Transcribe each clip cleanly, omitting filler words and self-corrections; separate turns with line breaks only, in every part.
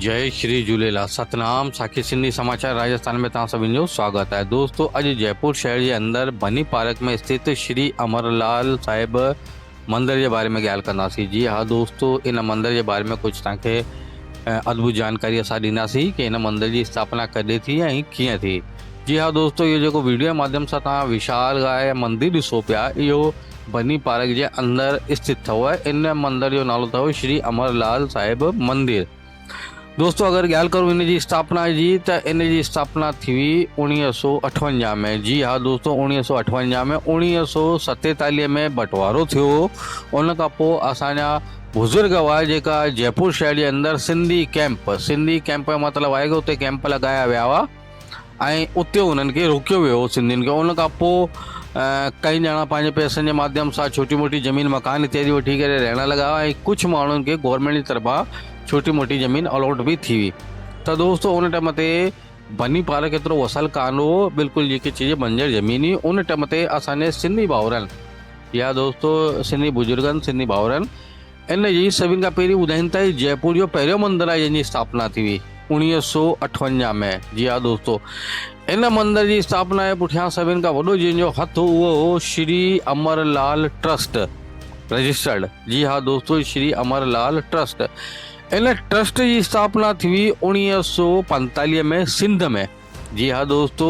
جئي شري جهوليلال ستنام ساکي سنڌي سماچار راجستان ۾ توهان سڀني جو سواگت آهي دوستو اڄ جئپور شهر جي اندر بني پارڪ ۾ اسٿت شري امر لال صاحب مندر جي باري ۾ ڳالهه ڪنداسين جي ها دوستو ان مندر جي باري ۾ ڪجهه توهان کي ادڀت جانڪاري اسان ڏينداسين ڪي ان مندر جي اسٿاپنا ڪڏهن ٿي ۽ ڪيئن ٿي جي ها دوستو اهو جيڪو ويڊيو جي ماڌيم سان توهان وشال گاء مندر ڏسو پيا اهو بني پارڪ جي اندر اسٿت اٿو. ان مندر جو نالو اٿو شري امر لال صاحب مندر. دوستو اگر ڳالهه ڪرون ان جي اسٿاپنا جي ته ان جي اسٿاپنا ٿي هئي اوڻيهه سو اٺونجاهه ۾ جي ها دوستو اوڻيهه سو اٺونجاهه ۾ اوڻيهه سو ستيتاليهه ۾ بٽوارو ٿيو هو ان کان پوء اسان جا بزرگ هئا جيڪا جئپور شهر جي اندر سنڌي ڪئمپ سنڌي ڪئمپ جو مطلب آهي ڪي اتي ڪئمپ لڳايا ويا هئا ۽ اتي انهن کي روڪيو ويو هو سنڌين کي ان کان پوء ڪئي ڄڻا پنهنجي پئسن جي ماڌيم سان ڇوٽي موٽي زمين مڪان اتيادي وٺي ڪري رهڻ لڳا ۽ ڪجهه ماڻهن کي گورنمينٽ جي طرفان ڇوٽي موٽي زمين الاٽ به ٿي وئي ته دوستو ان ٽائيم تي بني پارڪ ايترو وسل ڪانه هو بلڪل جيڪي چئجي بنجر زمين هئي ان ٽائيم تي اسان جي سنڌي ڀائرن يا دوستو سنڌي بزرگن سنڌي ڀائرن ان جي سڀني کان پهرين ٻڌائين ٿا هي جئپور جو پهريون مندر آهي جنهن جي اسٿاپنا ٿي هئي 1958 ۾ جي ها دوستو ان مندر جي اسٿاپنا جي پٺيان سڀني کان وڏو جنهن جو هٿ اهو هو شري امر لال ٽرسٽ رجسٽرڊ جي ها دوستو شري امر لال ٽرسٽ ان ٽرسٽ جي اسٿاپنا ٿي هئي 1945 ۾ سنڌ ۾ جي ها دوستو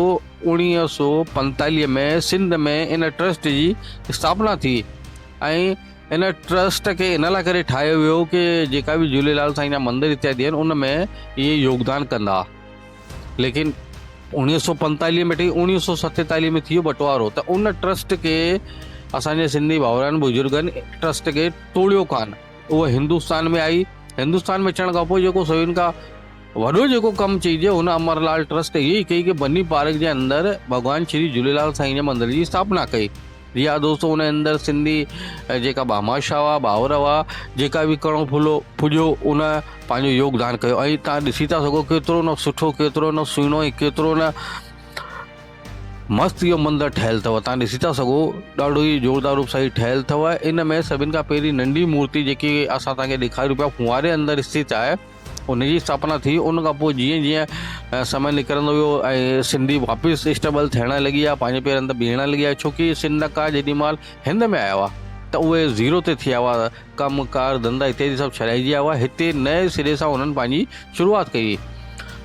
1945 ۾ سنڌ ۾ ان ٽرسٽ جي اسٿاپنا ٿي ۽ ان ٽرسٽ کي ان لاء ڪري ٺاهيو ويو ڪي جيڪا به جهوليلال سائين جا مندر اتيادي آهن ان ۾ اهي يوگدان ڪندا ليڪن اوڻيهه سو پنتاليهه ۾ ٺهي اوڻيهه سو ستيتاليهه ۾ ٿي ويو بٽوارو ته ان ٽرسٽ کي اسانجي سنڌي ڀائرن بزرگن ٽرسٽ کي ٽوڙيو ڪانه اهو هندستان ۾ آئي هندستان ۾ اچڻ کان پوء جيڪو سڀن کان وڏو جيڪو ڪم چئجي هن امر لال ٽرسٽ اهو ئي ڪئي ڪي بني پارڪ جي اندر ڀڳوان شري جهوليلال سائين جي مندر جي اسٿاپنا ڪئي جي ها دوستو ان اندر سنڌي جيڪا ڀاماشا هئا ڀائر هئا جيڪا به ڪڻو ڦلو پڄيو ان پنهنجو يوگدان ڪيو ۽ تان ڏسي ٿا سگهو ڪيترو نه سٺو ڪيترو نه سهڻو ۽ ڪيترو نه مست اهو مندر ٺهيل اٿو تان ڏسي ٿا سگهو ڏاڍو ئي زوردار روپ سان هي ٺهيل اٿو ان ۾ سڀن کان پهرين ننڍي مورتي جيڪي اسان تان کي ڏيکاريون پيا ڦوهاري اندر اسٿت آهي ان جي اسٿاپنا ٿي ان کان پوء جيئن جيئن سمي نڪرندو ويو ۽ سنڌي واپس اسٽيبل ٿيڻ لڳي ويا پنهنجي پيرن تي بيهڻ لڳي ويا ڇو ڪي سنڌ کان جيڏي مهل هند ۾ آيا هئا ته اهي زيرو تي ٿي آيا هئا ڪم ڪار ڌنڌا اتيادي سڀ ڇڏائجي آيا هئا هتي نئين سري سان انهن پنهنجي شروعات ڪئي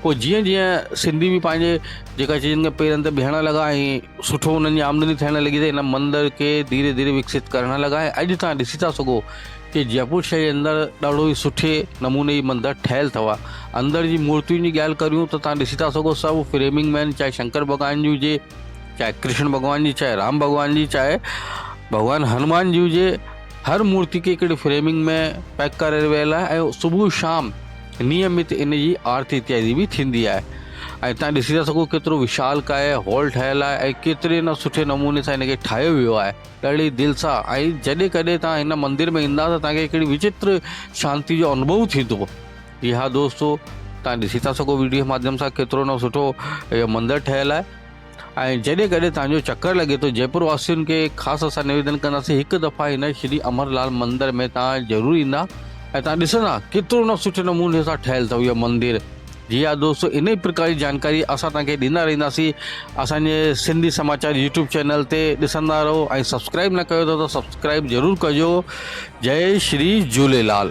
پوء جيئن جيئن سنڌي به پنهنجي جيڪا چيزن کي پيرن تي بيهڻ لڳا ۽ سٺو انهن جي آمدني ٿيڻ لڳي ته ان مندر کي ڌيري ڌيري وڪست ڪرڻ لڳا ۽ اڄ تان ڏسي ٿا سگهو ڪي جئپور شهر جي اندر ڏاڍو ئي سٺي نموني هي مندر ٺهيل اٿو. اندر جي مورتين جي ڳالهه ڪريون ته توهان ڏسي ٿا سگهو سڀ فريمنگ ۾ آهن چاهي شنڪر ڀڳوان جي هجي چاهي ڪرشن ڀڳوان جي چاهي رام ڀڳوان جي چاهي ڀڳوان هنومان جي هجي هر مورتي کي هڪڙي فريمنگ ۾ پيڪ ڪري ويل آهي ۽ صبح شام نيمت ان جي آرتي اتيادي به ٿيندي آهي ۽ تان ڏسي ٿا سگهو ڪيترو وشال ڪاء هال ٺهيل آهي ۽ ڪيتري نه سٺي نموني سان ان کي ٺاهيو ويو آهي. ڏاڍي دل سان ۽ جڏهن ڪڏهن توهان هن مندر ۾ ايندا ته توهان کي هڪڙي وچتر شانتي جو انوڀو ٿيندو. جي ها دوستو توهان ڏسي ٿا سگهو ويڊيو جي ماڌيم سان ڪيترو نه سٺو اهو مندر ٺهيل آهي ۽ جڏهن ڪڏهن توهان جو چڪر لڳي ٿو جئپور واسين کي خاص اسان نويدن ڪنداسين هڪ دفعا هن شري امر لال مندر ۾ توهان ضرور ايندا ۽ توهان ڏسندا ڪيترو نه سٺي نموني سان ٺهيل اٿو اهو مندر. جي ها دوستو انهي پرڪار جي جانڪاري اسان توهان کي ڏيندا رهنداسين اسان جي سنڌي سماچار يوٽيوب چينل تي ڏسندا رهو ۽ سبسڪرائب نه ڪيو اٿو ته سبسڪرائب ضرور ڪجو جئي شري جهوليلال.